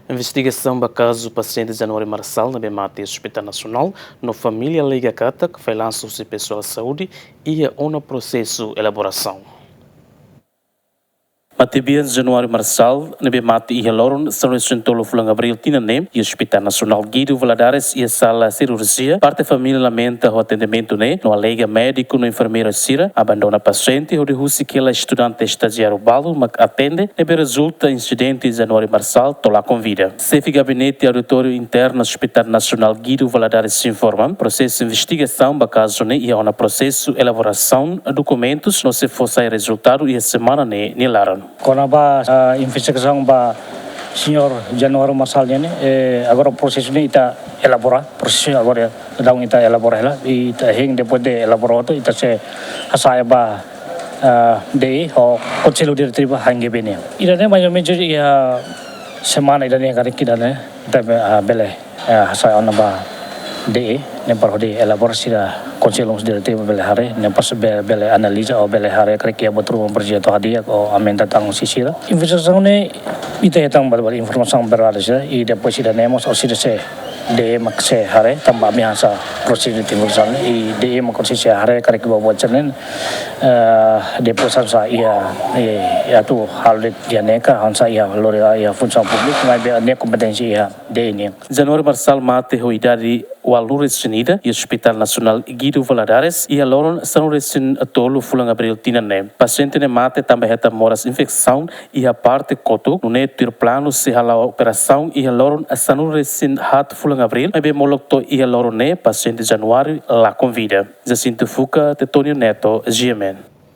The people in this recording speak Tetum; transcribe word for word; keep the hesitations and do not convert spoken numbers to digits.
Investigasaun ba kazu pasiente Januário Marçal ne'ebé mate iha Hospital Nasionál no família alega katak failansa husi pesoál saúde iha ona prosesu elaborasaun. Matebian Januário Marçal ne'ebé mate iha loron sanulu-resin-tolu fulan Abríl tinan ne'e iha Hospital Nasionál Guido Valadares iha sala sirurjia, parte família lamenta ho atendimentu ne'e no alega médiku no enfermeira sira abandona pasiente hodi husik hela estudante estajiáriu balu mak atende, ne'ebé rezulta insidente Januário Marçal to'o lakon vida. Xefe Gabinete Auditóriu Interna Hospital Nasionál Guido Valadares informa, prosesu investigasaun ba kazu ne'e iha ona prosesu elaborasaun dokumentus no sei fó sai rezultadu iha semana ne'e nia laran. Kona-ba, ah, investigasaun ba señór Januário Marçal nian ne'e, eh, agora prosesu ne'e ita elabora, prosesu agora daudaun ita elabora hela, ita hein depois de elabora hotu, ita sei hasa'e ba, ah, D E ho Konsellu Diretivu H N G B nian. Ida-ne'e mais ou menos iha semana ida-ne'e karik ida-ne'e, ita, ah, bele, ah, hasa'e ona ba D E, ne'e para hodi elabora sira Konsellu Diretivu bele haree, ne'e para be-, bele analiza ou bele haree karik iha buat ruma projetu hadi'a ou aumenta tan husi sira. Investigasaun ne'e ita hetan bele-bele informasaun berada sira, i depois ida-ne'e mós orsida sei D E mak sei haree, tanba ami hanesan prosesu de investigasaun, i D E mak orsida sei haree karik ba buat sira-ne'e, eh, depois hanesan iha, eh, atu halo de'it iha ne'e ka, hanesan iha lori iha funsaun públika, maibé nia kompeténsia iha D E nian. Januário Marçal mate ho idade ualunulu-resin-ida iha Hospital Nasionál Guido Valadares iha loron sanulu-resin-tolu fulan Abríl tinan ne'e. Pasiente ne'e mate tanba hetan moras infesaun iha parte kotuk, nune'e tuir planu sei hala'o operasaun iha loron sanulu-resin-haat fulan Abríl, maibé molok to'o iha loron ne'e pasiente Januário lakon vida. Jacinto Fuca, Tetonio Neto, G M N.